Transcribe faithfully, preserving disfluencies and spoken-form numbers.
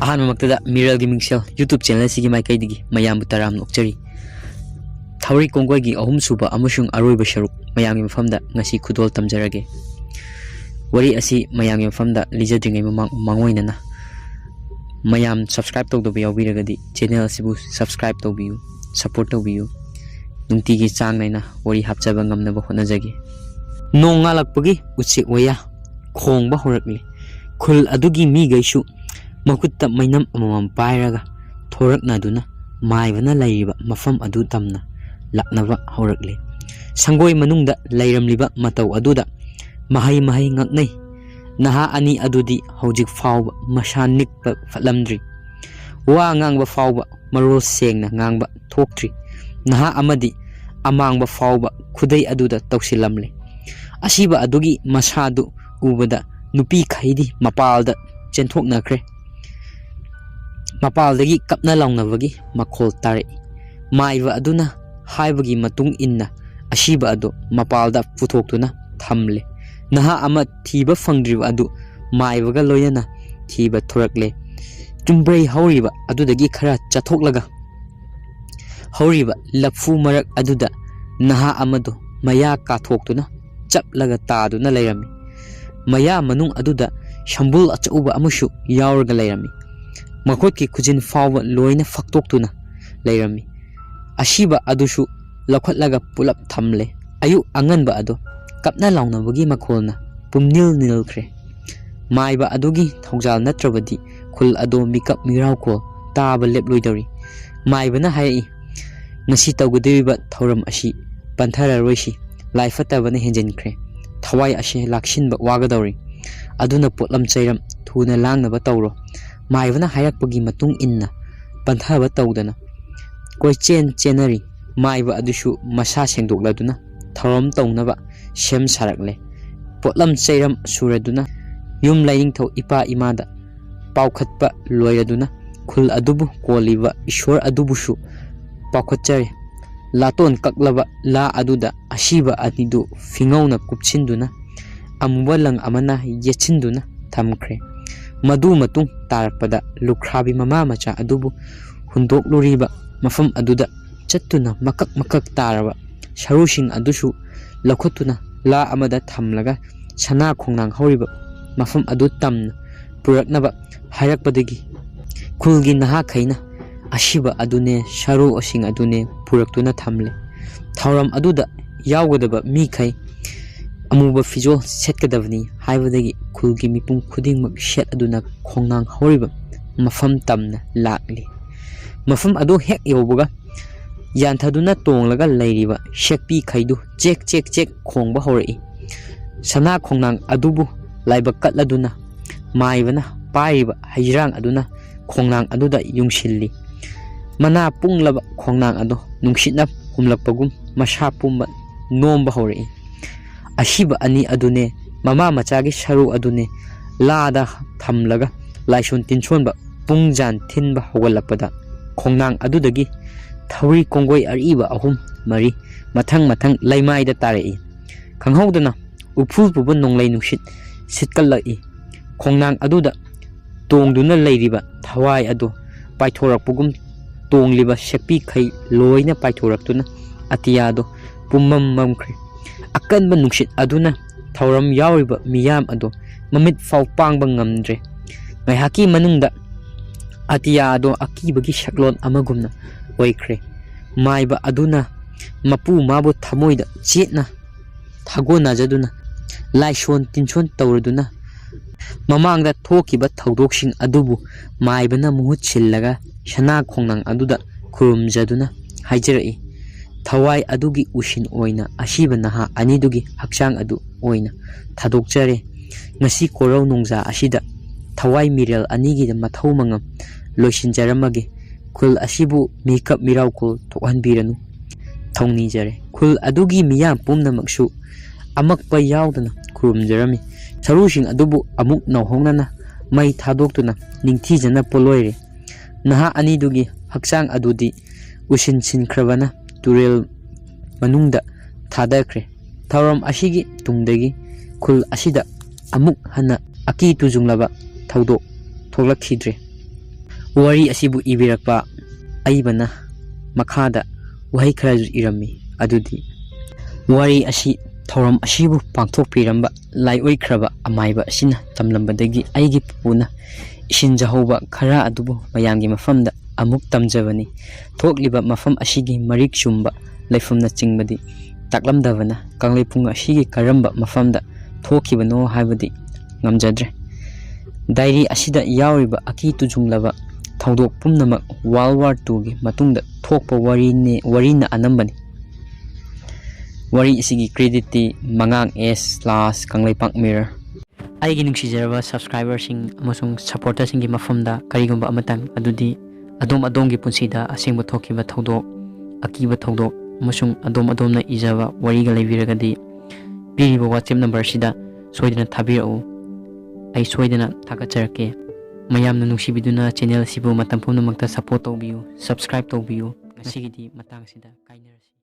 ꯑꯍꯥꯟꯕꯃꯛꯇꯗ ꯃꯤꯔꯦꯜꯒꯤ ꯃꯤꯡꯁꯦꯜ YouTube channel ꯑꯁꯤꯒꯤ ꯃꯥꯏꯀꯩꯗꯒꯤ ꯃꯌꯥꯝꯕꯨ ꯇꯔꯥꯝꯅ ꯑꯣꯛꯆꯔꯤ꯫ ꯊꯧꯔꯤ ꯀꯣꯡꯒꯣꯏꯒꯤ ꯑꯍꯨꯝꯁꯨꯕ ꯑꯃꯁꯨꯡ ꯑꯔꯣꯏꯕ ꯁꯔꯨꯛ ꯃꯌꯥꯝꯒꯤ ꯃꯐꯝꯗ ꯉꯁꯤ ꯈꯨꯗꯣꯜ ꯇꯝꯖꯔꯒꯦ꯫ ꯋꯥꯔꯤ ꯑꯁꯤ ꯃꯌꯥꯝꯒꯤ ꯃꯐꯝꯗ ꯂꯤꯖꯗ꯭ꯔꯤꯉꯩ ꯃꯃꯥꯡ ꯃꯥꯡꯑꯣꯏꯅꯅ ꯃꯌꯥꯝ subscribe ꯇꯧꯗꯕ ꯌꯥꯎꯕꯤꯔꯒꯗꯤ ꯆꯦꯅꯦꯜ ꯑꯁꯤꯕꯨ subscribe ꯇꯧꯕꯤꯌꯨ, support ꯇꯧꯕꯤꯌꯨ꯫ ꯅꯨꯡꯇꯤꯒꯤ ꯆꯥꯡ ꯅꯥꯏꯅ ꯋꯥꯔꯤ ꯍꯥꯞꯆꯕ ꯉꯝꯅꯕ ꯍꯣꯠꯅꯖꯒꯦ꯫ ꯅꯣꯡꯉꯥꯜꯂꯛꯄꯒꯤ ꯎꯆꯦꯛ ꯋꯥꯌꯥ ꯈꯣꯡꯕ ꯍꯧꯔꯛꯂꯦ꯫ ꯈꯨꯜ ꯑꯗꯨꯒꯤ ꯃꯤꯈꯩꯁꯨ ꯃꯈꯨꯠꯇ ꯃꯩꯅꯝ ꯑꯃꯃꯝ ꯄꯥꯏꯔꯒ ꯊꯣꯔꯛꯅꯗꯨꯅ ꯃꯥꯏꯕꯅ ꯂꯩꯔꯤꯕ ꯃꯐꯝ ꯑꯗꯨ ꯇꯝꯅ ꯂꯥꯛꯅꯕ ꯍꯧꯔꯛꯂꯦ꯫ ꯁꯪꯒꯣꯏ ꯃꯅꯨꯡꯗ ꯂꯩꯔꯝꯂꯤꯕ ꯃꯇꯧ ꯑꯗꯨꯗ ꯃꯍꯩ ꯃꯍꯩ ꯉꯛꯅꯩ꯫ ꯅꯍꯥ ꯑꯅꯤ ꯑꯗꯨꯗꯤ ꯍꯧꯖꯤꯛ ꯐꯥꯎꯕ ꯃꯁꯥ ꯅꯤꯛꯄ ꯐꯠꯂꯝꯗ꯭ꯔꯤ꯫ ꯋꯥ ꯉꯥꯡꯕ ꯐꯥꯎꯕ ꯃꯔꯣꯜ ꯁꯦꯡꯅ ꯉꯥꯡꯕ ꯊꯣꯛꯇ꯭ꯔꯤ꯫ ꯅꯍꯥ ꯑꯃꯗꯤ ꯑꯃꯥꯡꯕ ꯐꯥꯎꯕ ꯈꯨꯗꯩ ꯑꯗꯨꯗ ꯇꯧꯁꯤꯜꯂꯝꯂꯦ꯫ ꯑꯁꯤꯕ ꯑꯗꯨꯒꯤ ꯃꯁꯥꯗꯨ ꯎꯕꯗ ꯅꯨꯄꯤꯈꯩꯗꯤ ꯃꯄꯥꯜꯗ ꯆꯦꯟꯊꯣꯛꯅꯈ꯭ꯔꯦ꯫ ꯃꯄꯥꯜꯗꯒꯤ ꯀꯞꯅ ꯂꯥꯎꯅꯕꯒꯤ ꯃꯈꯣꯜ ꯇꯥꯔꯛꯏ꯫ ꯃꯥꯏꯕ ꯑꯗꯨꯅ ꯍꯥꯏꯕꯒꯤ ꯃꯇꯨꯡ ꯏꯟꯅ ꯑꯁꯤꯕ ꯑꯗꯨ ꯃꯄꯥꯜꯗ ꯄꯨꯊꯣꯛꯇꯨꯅ ꯊꯝꯂꯦ꯫ ꯅꯍꯥ ꯑꯃ ꯊꯤꯕ ꯐꯪꯗ꯭ꯔꯤꯕ ꯑꯗꯨ ꯃꯥꯏꯕꯒ ꯂꯣꯏꯅꯅ ꯊꯤꯕ ꯊꯣꯔꯛꯂꯦ꯫ ꯆꯨꯝꯕ꯭ꯔꯩ ꯍꯧꯔꯤꯕ ꯑꯗꯨꯗꯒꯤ ꯈꯔ ꯆꯠꯊꯣꯛꯂꯒ ꯍꯧꯔꯤꯕ ꯂꯐꯨ ꯃꯔꯛ ꯑꯗꯨꯗ ꯅꯍꯥ ꯑꯃꯗꯨ ꯃꯌꯥ ꯀꯥꯊꯣꯛꯇꯨꯅ ꯆꯞꯂꯒ ꯇꯥꯗꯨꯅ ꯂꯩꯔꯝꯃꯤ꯫ ꯃꯌꯥ ꯃꯅꯨꯡ ꯑꯗꯨꯗ ꯁꯝꯕꯨꯜ ꯑꯆꯧꯕ ꯑꯃꯁꯨ ꯌꯥꯎꯔꯒ ꯂꯩꯔꯝꯃꯤ꯫ ꯃꯈꯨꯠꯀꯤ ꯈꯨꯖꯤꯟ ꯐꯥꯎꯕ ꯂꯣꯏꯅ ꯐꯛꯇꯣꯛꯇꯨꯅ ꯂꯩꯔꯝꯃꯤ꯫ ꯑꯁꯤꯕ ꯑꯗꯨꯁꯨ ꯂꯧꯈꯠꯂꯒ ꯄꯨꯂꯞ ꯊꯝꯂꯦ꯫ ꯑꯌꯨꯛ ꯑꯉꯟꯕ ꯑꯗꯣ ꯀꯞꯅ ꯂꯥꯎꯅꯕꯒꯤ ꯃꯈꯣꯜꯅ ꯄꯨꯝꯅꯤꯜ ꯅꯤꯜꯈ꯭ꯔꯦ꯫ ꯃꯥꯏꯕ ꯑꯗꯨꯒꯤ ꯊꯧꯖꯥꯜ ꯅꯠꯇ꯭ꯔꯕꯗꯤ ꯈꯨꯜ ꯑꯗꯣ ꯃꯤꯀꯞ ꯃꯤꯔꯥꯎꯈꯣꯜ ꯇꯥꯕ ꯂꯦꯞꯂꯣꯏꯗꯧꯔꯤ꯫ ꯃꯥꯏꯕꯅ ꯍꯥꯏꯔꯛꯏ, "ꯉꯁꯤ ꯇꯧꯒꯗꯧꯔꯤꯕ ꯊꯧꯔꯝ ꯑꯁꯤ ꯄꯟꯊꯔꯔꯣꯏꯁꯤ꯫ ꯂꯥꯏ ꯐꯠꯇꯕꯅ ꯍꯦꯟꯖꯤꯟꯈ꯭ꯔꯦ꯫ ꯊꯋꯥꯏ ꯑꯁꯤ ꯂꯥꯛꯁꯤꯟꯕ ꯋꯥꯒꯗꯧꯔꯤ꯫ ꯑꯗꯨꯅ ꯄꯣꯠꯂꯝ ꯆꯩꯔꯝ ꯊꯨꯅ ꯂꯥꯡꯅꯕ ꯇꯧꯔꯣ꯫" ꯃꯥꯏꯕꯅ ꯍꯥꯏꯔꯛꯄꯒꯤ ꯃꯇꯨꯡ ꯏꯟꯅ ꯄꯟꯊꯕ ꯇꯧꯗꯅ ꯀꯣꯏꯆꯦꯟ ꯆꯦꯟꯅꯔꯤ꯫ ꯃꯥꯏꯕ ꯑꯗꯨꯁꯨ ꯃꯁꯥ ꯁꯦꯡꯗꯣꯛꯂꯗꯨꯅ ꯊꯧꯔꯝ ꯇꯧꯅꯕ ꯁꯦꯝ ꯁꯥꯔꯛꯂꯦ꯫ ꯄꯣꯠꯂꯝ ꯆꯩꯔꯝ ꯁꯨꯔꯗꯨꯅ ꯌꯨꯝ ꯂꯥꯏꯅꯤꯡꯊꯧ ꯏꯄꯥ ꯏꯃꯥꯗ ꯄꯥꯎꯈꯠꯄ ꯂꯣꯏꯔꯗꯨꯅ ꯈꯨꯜ ꯑꯗꯨꯕꯨ ꯀꯣꯜꯂꯤꯕ ꯏꯁꯣꯔ ꯑꯗꯨꯕꯨꯁꯨ ꯄꯥꯎꯈꯠꯆꯔꯦ꯫ ꯂꯥꯇꯣꯟ ꯀꯛꯂꯕ ꯂꯥ ꯑꯗꯨꯗ ꯑꯁꯤꯕ ꯑꯅꯤꯗꯨ ꯐꯤꯉꯧꯅ ꯀꯨꯞꯁꯤꯟꯗꯨꯅ ꯑꯃꯨꯕ ꯂꯪ ꯑꯃꯅ ꯌꯦꯠꯁꯤꯟꯗꯨꯅ ꯊꯝꯈ꯭ꯔꯦ꯫ ꯃꯗꯨ ꯃꯇꯨꯡ ꯇꯥꯔꯛꯄꯗ ꯂꯨꯈ꯭ꯔꯥꯕꯤ ꯃꯃꯥ ꯃꯆꯥ ꯑꯗꯨꯕꯨ ꯍꯨꯟꯗꯣꯛꯂꯨꯔꯤꯕ ꯃꯐꯝ ꯑꯗꯨꯗ ꯆꯠꯇꯨꯅ ꯃꯀꯛ ꯃꯀꯛ ꯇꯥꯔꯕ ꯁꯔꯨꯁꯤꯡ ꯑꯗꯨꯁꯨ ꯂꯧꯈꯠꯇꯨꯅ ꯂꯥ ꯑꯃꯗ ꯊꯝꯂꯒ ꯁꯅꯥ ꯈꯣꯡꯅꯥꯡ ꯍꯧꯔꯤꯕ ꯃꯐꯝ ꯑꯗꯨ ꯇꯝꯅ ꯄꯨꯔꯛꯅꯕ ꯍꯥꯏꯔꯛꯄꯗꯒꯤ ꯈꯨꯜꯒꯤ ꯅꯍꯥꯈꯩꯅ ꯑꯁꯤꯕ ꯑꯗꯨꯅꯦ, ꯁꯔꯨꯁꯤꯡ ꯑꯗꯨꯅꯦ ꯄꯨꯔꯛꯇꯨꯅ ꯊꯝꯂꯦ꯫ ꯊꯧꯔꯝ ꯑꯗꯨꯗ ꯌꯥꯎꯒꯗꯕ ꯃꯤꯈꯩ ꯑꯃꯨꯕ ꯐꯤꯖꯣꯜ ꯁꯦꯠꯀꯗꯕꯅꯤ ꯍꯥꯏꯕꯗꯒꯤ ꯈꯨꯜꯒꯤ ꯃꯤꯄꯨꯝ ꯈꯨꯗꯤꯡꯃꯛ ꯁꯦꯠ ꯑꯗꯨꯅ ꯈꯣꯡꯅꯥꯡ ꯍꯧꯔꯤꯕ ꯃꯐꯝ ꯇꯝꯅ ꯂꯥꯛꯂꯤ꯫ ꯃꯐꯝ ꯑꯗꯨ ꯍꯦꯛ ꯌꯧꯕꯒ ꯌꯥꯟꯊꯗꯨꯅ ꯇꯣꯡꯂꯒ ꯂꯩꯔꯤꯕ ꯁꯦꯛꯄꯤꯈꯩꯗꯨ ꯆꯦꯛ ꯆꯦꯛ ꯆꯦꯛ ꯈꯣꯡꯕ ꯍꯧꯔꯛꯏ꯫ ꯁꯅꯥ ꯈꯣꯡꯅꯥꯡ ꯑꯗꯨꯕꯨ ꯂꯥꯏꯕꯛ ꯀꯠꯂꯗꯨꯅ ꯃꯥꯏꯕꯅ ꯄꯥꯏꯔꯤꯕ ꯍꯩꯖꯤꯔꯥꯡ ꯑꯗꯨꯅ ꯈꯣꯡꯅꯥꯡ ꯑꯗꯨꯗ ꯌꯨꯡꯁꯤꯜꯂꯤ꯫ ꯃꯅꯥ ꯄꯨꯡꯂꯕ ꯈꯣꯡꯅꯥꯡ ꯑꯗꯨ ꯅꯨꯡꯁꯤꯠꯅ ꯍꯨꯝꯂꯛꯄꯒꯨꯝ ꯃꯁꯥ ꯄꯨꯝꯕ ꯅꯣꯝꯕ ꯍꯧꯔꯛꯏ꯫ ꯑꯁꯤꯕ ꯑꯅꯤ ꯑꯗꯨꯅꯦ, ꯃꯃꯥ ꯃꯆꯥꯒꯤ ꯁꯔꯨ ꯑꯗꯨꯅꯦ ꯂꯥꯗ ꯊꯝꯂꯒ ꯂꯥꯏꯁꯣꯟ ꯇꯤꯟꯁꯣꯟꯕ ꯄꯨꯡ ꯖꯥꯟ ꯊꯤꯟꯕ ꯍꯧꯒꯠꯂꯛꯄꯗ ꯈꯣꯡꯅꯥꯡ ꯑꯗꯨꯗꯒꯤ ꯊꯧꯔꯤ ꯀꯣꯡꯒꯣꯏ ꯑꯔꯤꯕ ꯑꯍꯨꯝ ꯃꯔꯤ ꯃꯊꯪ ꯃꯊꯪ ꯂꯩꯃꯥꯏꯗ ꯇꯥꯔꯛꯏ꯫ ꯈꯪꯍꯧꯗꯅ ꯎꯐꯨꯜ ꯄꯨꯕ ꯅꯣꯡꯂꯩ ꯅꯨꯡꯁꯤꯠ ꯁꯤꯠꯀꯠꯂꯛꯏ꯫ ꯈꯣꯡꯅꯥꯡ ꯑꯗꯨꯗ ꯇꯣꯡꯗꯨꯅ ꯂꯩꯔꯤꯕ ꯊꯋꯥꯏ ꯑꯗꯨ ꯄꯥꯏꯊꯣꯔꯛꯄꯒꯨꯝ ꯇꯣꯡꯂꯤꯕ ꯁꯦꯛꯄꯤꯈꯩ ꯂꯣꯏꯅ ꯄꯥꯏꯊꯣꯔꯛꯇꯨꯅ ꯑꯇꯤꯌꯥꯗꯨ ꯄꯨꯝꯃꯝ ꯃꯝꯈ꯭ꯔꯦ꯫ ꯑꯀꯟꯕ ꯅꯨꯡꯁꯤꯠ ꯑꯗꯨꯅ ꯊꯧꯔꯝ ꯌꯥꯎꯔꯤꯕ ꯃꯤꯌꯥꯝ ꯑꯗꯨ ꯃꯃꯤꯠ ꯐꯥꯎ ꯄꯥꯡꯕ ꯉꯝꯗ꯭ꯔꯦ꯫ ꯉꯥꯏꯍꯥꯛꯀꯤ ꯃꯅꯨꯡꯗ ꯑꯇꯤꯌꯥ ꯑꯗꯨ ꯑꯀꯤꯕꯒꯤ ꯁꯛꯂꯣꯟ ꯑꯃꯒꯨꯝꯅ ꯑꯣꯏꯈ꯭ꯔꯦ꯫ ꯃꯥꯏꯕ ꯑꯗꯨꯅ ꯃꯄꯨ ꯃꯥꯕꯨ ꯊꯃꯣꯏꯗ ꯆꯦꯠꯅ ꯊꯥꯒꯣꯟꯅꯖꯗꯨꯅ ꯂꯥꯏꯁꯣꯟ ꯇꯤꯟꯁꯣꯟ ꯇꯧꯔꯗꯨꯅ ꯃꯃꯥꯡꯗ ꯊꯣꯛꯈꯤꯕ ꯊꯧꯗꯣꯛꯁꯤꯡ ꯑꯗꯨꯕꯨ ꯃꯥꯏꯕꯅ ꯃꯍꯨꯠ ꯁꯤꯜꯂꯒ ꯁꯅꯥ ꯈꯣꯡꯅꯥꯡ ꯑꯗꯨꯗ ꯈꯨꯔꯨꯝꯖꯗꯨꯅ ꯍꯥꯏꯖꯔꯛꯏ꯫ ꯊꯋꯥꯏ ꯑꯗꯨꯒꯤ ꯎꯁꯤꯟ ꯑꯣꯏꯅ ꯑꯁꯤꯕ ꯅꯍꯥ ꯑꯅꯤꯗꯨꯒꯤ ꯍꯛꯆꯥꯡ ꯑꯗꯨ ꯑꯣꯏꯅ ꯊꯥꯗꯣꯛꯆꯔꯦ꯫ ꯉꯁꯤ ꯀꯣꯔꯧ ꯅꯣꯡꯖꯥ ꯑꯁꯤꯗ ꯊꯋꯥꯏ ꯃꯤꯔꯦꯜ ꯑꯅꯤꯒꯤꯗ ꯃꯊꯧ ꯃꯉꯝ ꯂꯣꯏꯁꯤꯟꯖꯔꯝꯃꯒꯦ꯫ ꯈꯨꯜ ꯑꯁꯤꯕꯨ ꯃꯤꯀꯞ ꯃꯤꯔꯥꯎ ꯈꯨꯜ ꯊꯣꯛꯍꯟꯕꯤꯔꯅꯨ꯫ ꯊꯧꯅꯤꯖꯔꯦ꯫ ꯈꯨꯜ ꯑꯗꯨꯒꯤ ꯃꯤꯌꯥꯝ ꯄꯨꯝꯅꯃꯛꯁꯨ ꯑꯃꯛꯄ ꯌꯥꯎꯗꯅ ꯈꯨꯔꯨꯝꯖꯔꯝꯃꯤ꯫ ꯁꯔꯨꯁꯤꯡ ꯑꯗꯨꯕꯨ ꯑꯃꯨꯛ ꯅꯧꯍꯧꯅꯅ ꯃꯩ ꯊꯥꯗꯣꯛꯇꯨꯅ ꯅꯤꯡꯊꯤꯖꯅ ꯄꯣꯂꯣꯏꯔꯦ꯫ ꯅꯍꯥ ꯑꯅꯤꯗꯨꯒꯤ ꯍꯛꯆꯥꯡ ꯑꯗꯨꯗꯤ ꯎꯁꯤꯟ ꯁꯤꯟꯈ꯭ꯔꯕꯅ ꯇꯨꯔꯦꯜ ꯃꯅꯨꯡꯗ ꯊꯥꯗꯈ꯭ꯔꯦ꯫ ꯊꯧꯔꯝ ꯑꯁꯤꯒꯤ ꯇꯨꯡꯗꯒꯤ ꯈꯨꯜ ꯑꯁꯤꯗ ꯑꯃꯨꯛ ꯍꯟꯅ ꯑꯀꯤ ꯇꯨꯖꯨꯡꯂꯕ ꯊꯧꯗꯣꯛ ꯊꯣꯛꯂꯛꯈꯤꯗ꯭ꯔꯦ꯫ ꯋꯥꯔꯤ ꯑꯁꯤꯕꯨ ꯏꯕꯤꯔꯛꯄ ꯑꯏꯕꯅ ꯃꯈꯥꯗ ꯋꯥꯍꯩ ꯈꯔꯁꯨ ꯏꯔꯝꯃꯤ꯫ ꯑꯗꯨꯗꯤ, ꯋꯥꯔꯤ ꯑꯁꯤ ꯊꯧꯔꯝ ꯑꯁꯤꯕꯨ ꯄꯥꯡꯊꯣꯛꯄꯤꯔꯝꯕ ꯂꯥꯏꯑꯣꯏꯈ꯭ꯔꯕ ꯑꯃꯥꯏꯕ ꯑꯁꯤꯅ ꯇꯝꯂꯝꯕꯗꯒꯤ ꯑꯩꯒꯤ ꯄꯨꯄꯨꯅ ꯏꯁꯤꯟꯖꯍꯧꯕ ꯈꯔ ꯑꯗꯨꯕꯨ ꯃꯌꯥꯝꯒꯤ ꯃꯐꯝꯗ ꯑꯃꯨꯛ ꯇꯝꯖꯕꯅꯤ꯫ ꯊꯣꯛꯂꯤꯕ ꯃꯐꯝ ꯑꯁꯤꯒꯤ ꯃꯔꯤꯛ ꯆꯨꯝꯕ ꯂꯩꯐꯝꯅꯆꯤꯡꯕꯗꯤ ꯇꯥꯛꯂꯝꯗꯕꯅ ꯀꯪꯂꯩꯄꯨꯡ ꯑꯁꯤꯒꯤ ꯀꯔꯝꯕ ꯃꯐꯝꯗ ꯊꯣꯛꯈꯤꯕꯅꯣ ꯍꯥꯏꯕꯗꯤ ꯉꯝꯖꯗ꯭ꯔꯦ꯫ ꯗꯥꯏꯔꯤ ꯑꯁꯤꯗ ꯌꯥꯎꯔꯤꯕ ꯑꯀꯤ ꯇꯨꯖꯨꯡꯂꯕ ꯊꯧꯗꯣꯛ ꯄꯨꯝꯅꯃꯛ World War Two ꯒꯤ ꯃꯇꯨꯡꯗ ꯊꯣꯛꯄ ꯋꯥꯔꯤꯅꯦ, ꯋꯥꯔꯤꯅ ꯑꯅꯝꯕꯅꯤ꯫ ꯋꯥꯔꯤ ꯑꯁꯤꯒꯤ credit ꯇꯤ ꯃꯉꯥꯡ ꯑꯦꯁ ꯂꯥꯁ ꯀꯪꯂꯩꯄꯥꯛ ꯃꯤꯔꯔ꯫ ꯑꯩꯒꯤ ꯅꯨꯡꯁꯤꯖꯔꯕ subscriber ꯁꯤꯡ ꯑꯃꯁꯨꯡ supporter ꯁꯤꯡꯒꯤ ꯃꯐꯝꯗ ꯀꯔꯤꯒꯨꯝꯕ ꯑꯃꯇꯪ, ꯑꯗꯨꯗꯤ ꯑꯗꯣꯝ ꯑꯗꯣꯝꯒꯤ ꯄꯨꯟꯁꯤꯗ ꯑꯁꯦꯡꯕ ꯊꯣꯛꯈꯤꯕ ꯊꯧꯗꯣꯛ, ꯑꯀꯤꯕ ꯊꯧꯗꯣꯛ ꯑꯃꯁꯨꯡ ꯑꯗꯣꯝ ꯑꯗꯣꯝꯅ ꯏꯖꯕ ꯋꯥꯔꯤꯒ ꯂꯩꯕꯤꯔꯒꯗꯤ ꯄꯤꯔꯤꯕ WhatsApp number ꯁꯤꯗ ꯁꯣꯏꯗꯅ ꯊꯥꯕꯤꯔꯛꯎ꯫ ꯑꯩ ꯁꯣꯏꯗꯅ ꯊꯥꯒꯠꯆꯔꯛꯀꯦ꯫ ꯃꯌꯥꯝꯅ ꯅꯨꯡꯁꯤꯕꯤꯗꯨꯅ channel ꯑꯁꯤꯕꯨ ꯃꯇꯝ ꯄꯨꯝꯅꯃꯛꯇ support ꯇꯧꯕꯤꯌꯨ, subscribe ꯇꯧꯕꯤꯌꯨ꯫ ꯉꯁꯤꯒꯤꯗꯤ ꯃꯇꯥꯡꯁꯤꯗ ꯀꯥꯏꯅꯔꯁꯤ꯫